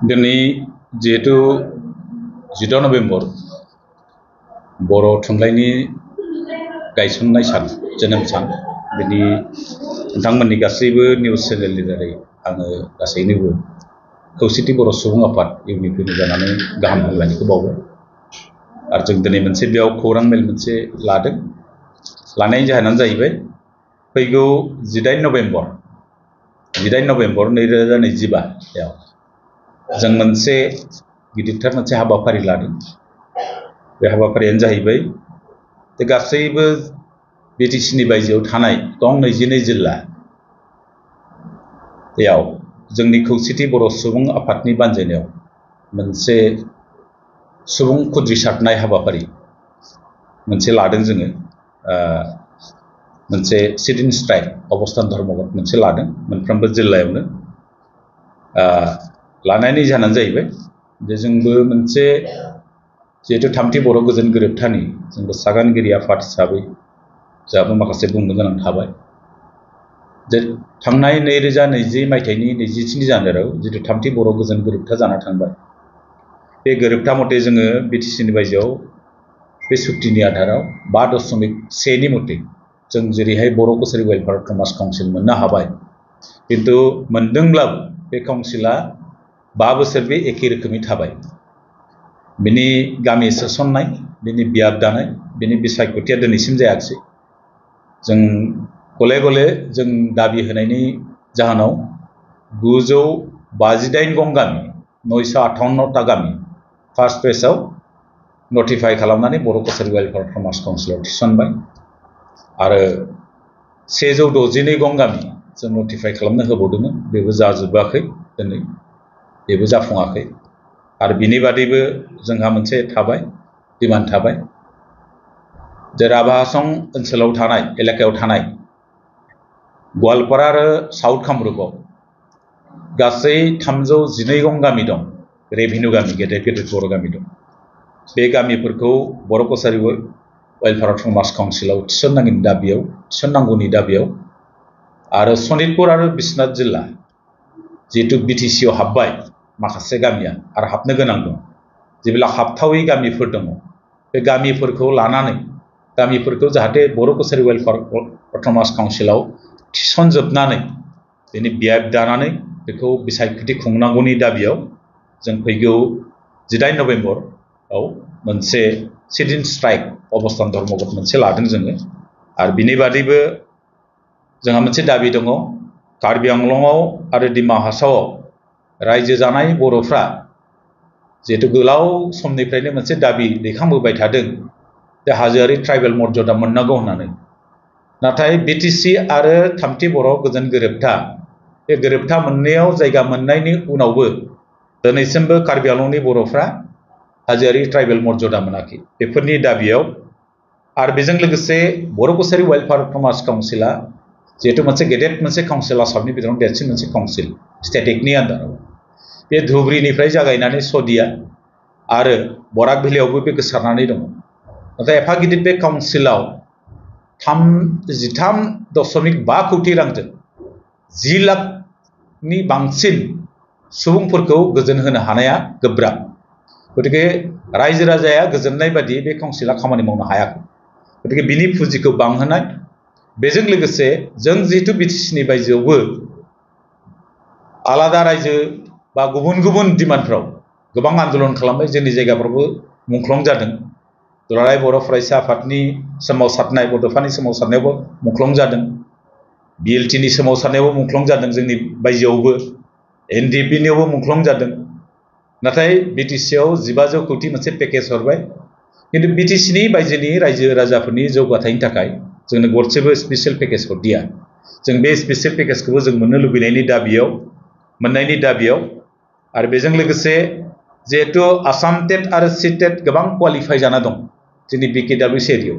दिनै जिहेतु 14 नभेम्बर बर' थुनलाइनि गायसननाय सान जोनोम सान बिनि नोंथांमोननि गासैबो निउस चेनेलनि दारै आङो गासैनोबो खौसेथि बर' सुबुं आफाद इउनिपिनि जानानै गाहाम हामलायनायखौ बावबाय आरो जों दिनै मोनसे बेयाव खौरां मेल मोनसे लादों लानायनि जाहोनानो जाहैबाय फैगौ 18 नभेम्बर 2025 याव जों मोनसे गिदिरथार मोनसे हाबाफारि लादों बे हाबाफारियानो जाहैबाय गासैबो बिटिसिनि बायजोआव थानाय गं 22 जिल्लायाव जोंनि खौसेथि बर' सुबुं आफादनि बानजायनायाव मोनसे सुबुं खुद्रिसारनाय हाबाफारि मोनसे लादों जोङो मोनसे सिट इन स्ट्राइक अबस्थान धर्मघट मोनसे लादों मोनफ्रोमबो जिल्लायावनो लानायनि जाहोनानो जाहैबाय जे जोंबो मोनसे जिहेतु थामथि बर' गोजोन गोरोबथानि जोंबो सागानगिरि आफाद हिसाबै जोंहाबो माखासे बुंनो गोनां थाबाय जे थांनाय 2020 मायथाइनि 27 जानुवारियाव जितु थामथि बर' गोजोन गोरोबथा जाना थांबाय बे गोरोबथा मथे जोङो बिटिसिनि बायजोआव बे सुक्तिनि आधाराव 5.1 नि मथे जों जेरैहाय बर' कसारी वेलफेयार कमार्स काउन्सिल मोननो हाबाय किन्तु मोनदोंब्लाबो बे काउन्सिला 5 बोसोर बे एखे रोखोमै थाबाय बिनि गामि सोसननाय बिनि बियाब दानाय बिनि बिसायख'थिया दिनैसिम जायाखिसै जों गले गले जों दाबि होनायनि जाहोनाव 958 गं गामि 958टा गामि फार्स्ट फेजआव नटिफाइ खालामनानै बर' कसारी वेलफेयार कमार्स काउन्सिलाव थिसनबाय आरो 162 गं गामि जों नटिफाइ खालामनो होबावदोंमोन बेबो जाजोबाखै दिनै बेबो जाफुङाखै आरो बिनि बादैबो जोंहा मोनसे थाबाय डिमान्ड थाबाय जे राभा हासं ओनसोलाव थानाय एलेकायाव थानाय गवालपारा आरो साउथ कामरुपआव गासै 312 गं गामि दं रेभिनिउ गामि गेदेर गेदेर बर' गामि दं बे गामिफोरखौ बर' कसारी वेलफेयार कमार्स काउन्सिलाव थिसननांगौनि दाबियाव आरो सनितपुर आरो बिश्वनाथ जिल्ला जिहेतु बिटिसिआव हाबबाय माखासे गामिया आरो हाबनो गोनां दं जेब्ला हाबथावै गामिफोर दङ बे गामिफोरखौ लानानै गामिफोरखौ जाहाथे बर' कसारी वेलफेयार कमार्स काउन्सिलाव थिसनजोबनानै बेनि बियाब दानानै बेखौ बिसायख'थि खुंनांगौनि दाबियाव जों फैगौ 18 नभेम्बराव मोनसे सिट इन स्ट्राइक अबस्थान धर्मघट मोनसे लादों जोङो आरो बिनि बादैबो जोंहा मोनसे दाबि दङ कार्बि आंलंआव आरो डिमा हासावआव रायजो जानाय बर'फ्रा जिहेतु गोलाव समनिफ्रायनो मोनसे दाबि दैखांबोबाय थादों जे हाजोआरि ट्राइबेल मर्यादा मोननांगौ होननानै नाथाय बिटिसि आरो थामथि बर' गोजोन गोरोबथा बे गोरोबथा मोननायाव जायगा मोननायनि उनावबो दिनैसिमबो कार्बि आंलंनि बर'फ्रा हाजोआरि ट्राइबेल मर्यादा मोनाखै बेफोरनि दाबियाव आरो बेजों लोगोसे बर' कसारी वेलफेयार कमार्स काउन्सिला जिहेतु मोनसे गेदेर मोनसे काउन्सिल आसामनि बिथोराव देरसिन मोनसे काउन्सिल स्टेटिकनि आन्दाराव बे धुबुरीनिफ्राय जागायनानै सदिया आरो बराक भेलियावबो बे गोसारनानै दङ नाथाय एफा गिदिर बे काउन्सिलाव 13.5 कौटि रांजों 10 लाखनि बांसिन सुबुंफोरखौ गोजोन होनो हानाया गोब्राब गतिके रायजो राजाया गोजोननाय बादि बे काउन्सिला खामानि मावनो हायाखै गतिके बिनि पुजिखौ बांहोनाय बेजों लोगोसे जों जिहेतु बिटिसिनि बायजोआवबो आलादा रायजो बा गुबुन गुबुन डिमान्डफ्राव गोबां आन्दोलन खालामबाय जोंनि जायगाफ्रावबो मुंख्लं जादों दुलाराय बर' फरायसा आफादनि सोमावसारनाय बड'फानि सोमावसारनायावबो मुंख्लं जादों बिएलटिनि सोमावसारनायावबो मुंख्लं जादों जोंनि बायजोआवबो एनडिएफबिनियावबो मुंख्लं जादों नाथाय बिटिसिआव 1500 कौटि मोनसे पेकेज हरबाय किन्तु बिटिसिनि बायजोनि रायजो राजाफोरनि जौगाथायनि थाखाय जोंनो गरसेबो स्पेसियेल पेकेज हरदिया जों बे स्पेसियेल पेकेजखौबो जों मोननो लुबैनायनि दाबियाव आरो बेजों लोगोसे जिहेतु आसाम टेट आरो सिटेट गोबां क्वालिफाइ जाना दं जोंनि बिकेडब्लिउसि एरियायाव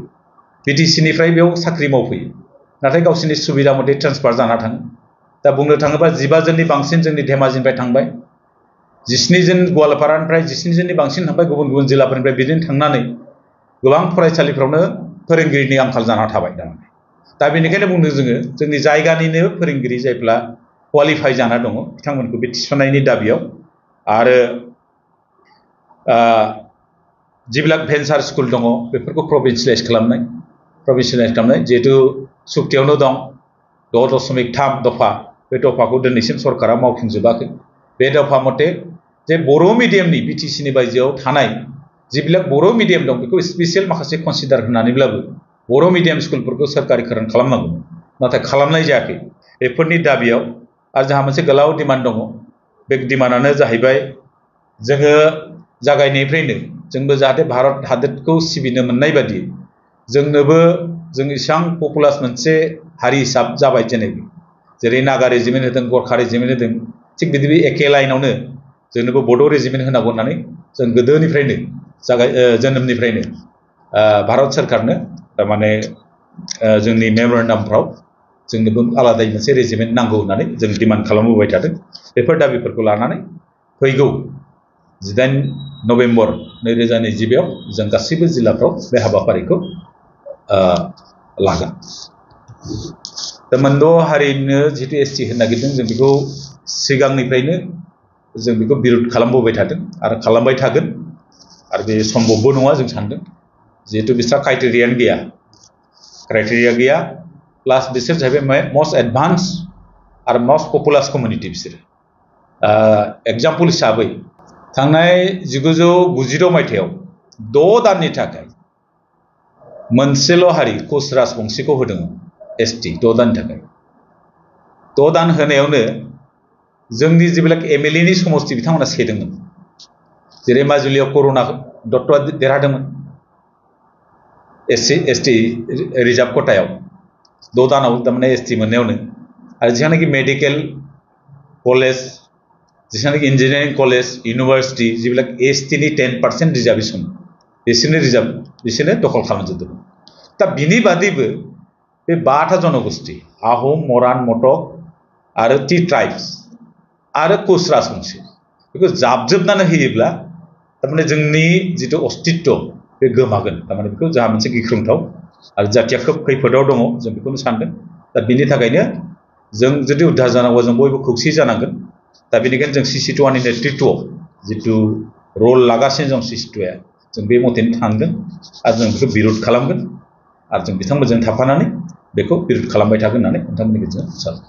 बिटिसिनिफ्राय बेयाव साख्रि मावफैयो नाथाय गावसोरनि सुबिदा मथे ट्रेन्सफार जाना थाङो दा बुंनो थाङोबा 15 जननि बांसिन जोंनि धेमाजिनिफ्राय थांबाय 17 जन गवालपारानिफ्राय 17 जननि बांसिन थांबाय गुबुन गुबुन जिल्लाफोरनिफ्राय बिदिनो थांनानै गोबां फरायसालिफ्रावनो फोरोंगिरिनि आंखाल जाना थाबाय दा बेनिखायनो बुंदों जोङो जोंनि जायगानिनो फोरोंगिरि जायफ्रा क्वालिफाइ जाना दङ बिथांमोनखौ बे थिसननायनि दाबियाव आरो जिबिलाक भेन्सार स्कुल दङ बेफोरखौ प्रभिन्सियेलाइज खालामनाय जिहेतु सुक्तियावनो दं 6.3 दफा बे दफाखौ दिनैसिम सरकारा मावफुंजोबाखै बे दफा मथे जे बर' मिडियामनि बिटिसिनि बायजोआव थानाय जिबिलाक बर' मिडियाम दं बेखौ स्पेसियेल माखासे कनसिडार होनानैब्लाबो बर' मिडियाम स्कुलफोरखौ सोरखारिकरण खालामनांगौ नाथाय खालामनाय जायाखै बेफोरनि दाबियाव आरो जोंहा मोनसे गोलाव डिमान्ड दङ बे डिमान्डआनो जाहैबाय जोङो जागायनायनिफ्रायनो जोंबो जाहाथे भारत हादरखौ सिबिनो मोननाय बादि जोंनोबो जों इसां पपुलास मोनसे हारि हिसाब जाबाय जेरै नागा रेजिमेन्ट होदों गरखा रेजिमेन्ट होदों थिग बिदि एखे लाइनावनो जोंनोबो बड' रेजिमेन्ट होनांगौ होननानै जों गोदोनिफ्रायनो जोनोमनिफ्रायनो भारत सरकारनो माने जोंनि मेमरेन्डामफ्राव जोंनोबो आलादायै मोनसे रेजिमेन्ट नांगौ होननानै जों डिमान्ड खालामबोबाय थादों बेफोर दाबिफोरखौ लानानै फैगौ 18 नभेम्बर 2022 जों गासैबो जिल्लाफ्राव बे हाबाफारिखौ लागोन दा मोनद' हारिनो जितु एसटि होनो नागिरदों जों बेखौ सिगांनिफ्रायनो जों बेखौ बिरोध खालामबोबाय थादों आरो खालामबाय थागोन आरो बे सम्भबबो नङा जों सानदों जिहेतु बिस्रा क्राइटेरिया गैया प्लास बिसोर जाहैबाय मस्ट एडभान्स आरो मस्ट पपुलास कमिउनिटि बिसोर एग्जाम्पल हिसाबै थांनाय 1992 मायथाइयाव 6 दाननि थाखाय मोनसेल' हारि कच राजबंशीखौ होदोंमोन एसटि 6 दाननि थाखाय 6 दान होनायावनो जोंनि जिबिलाक एमएलएनि समस्ति बिथांमोना सेदोंमोन जेरै माजुलियाव करुणा दत्तआ देरहादोंमोन एसटि रिजार्भ खथायाव 6 दानाव थारमाने एसटि मोननायावनो आरो जेसेबांनाखि मेडिकेल कलेज जेसेबांनाखि इन्जिनियारिं कलेज इउनिभार्सिटि जिबिलाक एसटिनि 10% रिजार्भेसन बिसोरनो दखल खालामजोबदोंमोन दा बिनि बादैबो बे 5टा जनगोष्ठी आहम मरान मटक आरो टि ट्राइब्स आरो कच राजबंशी बेखौ जाबजोबनानै होयोब्ला थारमाने जोंनि जितु अस्तित्व बे गोमागोन थारमाने बेखौ जोंहा मोनसे गिख्रंथाव आरो जाथिया खोब खैफोदाव दङ जों बेखौनो सानदों दा बिनि थाखायनो जों जुदि उद्धार जानांगौ जों बयबो खौसे जानांगोन दा बेनिखायनो जों CC2नि नेतृत्वआव जितु रल लागासिनो दं CC2आ जों बे मथेनो थांगोन आरो जों बेखौ बिरोध खालामगोन आरो जों बिथांमोनजों थाफानानै बेखौ बिरोध खालामबाय थागोन होननानै नोंथांमोननि गेजेराव सानो